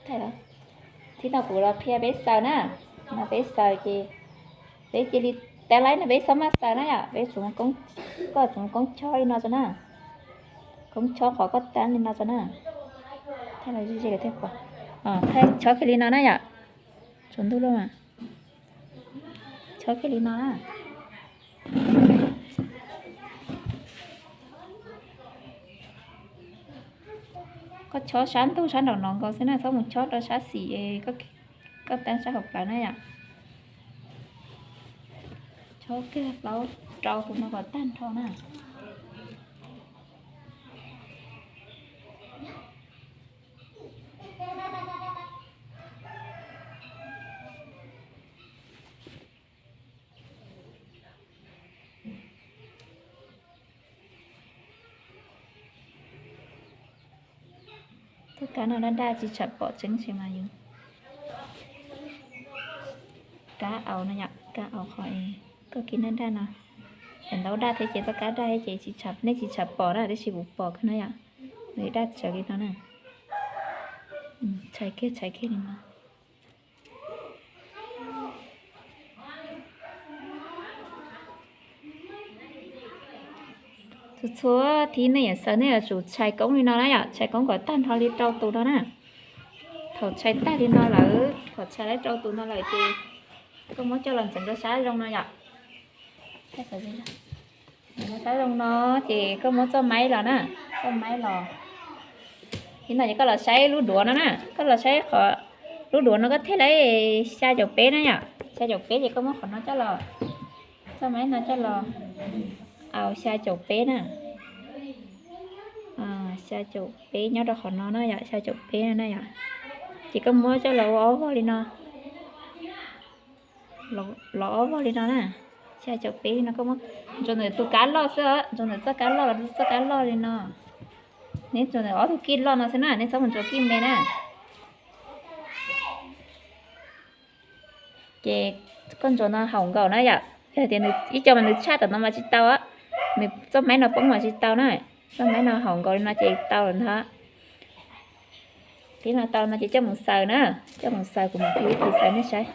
Thib no kuv los qhia peb xaws na. No peb xaws ces peb cia li tab laib no peb txhob maj xaws na yom, peb, koj tsuas koob chob li no tso na. Koob chob qhov koj tab li no tso na. Thaij chob kiag li no na yom. Tsaus ntuj lawm mas. Chob kiag li no na. Koj chob sab ntuj sab nraum no nkaus xwb na, txhob mus chob rau sab xis, koj tab sab hauv plawv na yom. Chob kiag plaub rau tus no kom tag nrho na. Tus kab no daj daj tsis tsham pom tseeb tsis mas yus. Kab aus no yom, kab aus qhov koj kib daj daj no. Ntau daj thiab ces txoj kab daj thiab ces tsis tsham, nej tsis tsham pom na, tab sis kuv pom kawg no yom. Nws daj tsawv li no na. Tshais kiag, tshais kiag li no. Txhua txhua thib nej yuav xaws nej yuav tsum tshais koob li no na yom, tshais koob kom tag nrho li rau tus no na. Thaum tshais tag li no lawm, thaum tshais tau rau tus no lawm ces koj muab coj los ntxeev rau sab zoo no yom. Sab zoo no ces koj muab txoj maib los na, txoj maib los. Li no ces koj los saib lub duav no na, koj los saib qhov lub duav no koj thej laib xya caum peb na yom, xya caum peb ces koj muab qhov no coj los, txoj maib no coj los, au xya caum peb na, xya caum peb nyob rau qhov no na yom, xya caum peb no na yom. Ces koj muab coj los ua ob voj li no, los ob voj li no na, xya caum peb li no koj muab, ntsoov ntawm tus kab loj xwb, ntsoov ntawm txoj kab loj los txoj kab loj li no. Neb ntsoov ntawm ob tug kij loj no xwb na, neb txhob mus ntsoov kij me na. Ces koj ntsoov no haum nkaus na yom, yog tias ib co mas nws tshaj tom no mas tsis tau, nws txoj maib no poob mas tsis tau na, txoj maib no haum nkaus li no ces tau lawm ntag. Tib no tau no ces coj mus xaws na, coj mus xaws, kuv mam qhia vib tis xaws nej saib.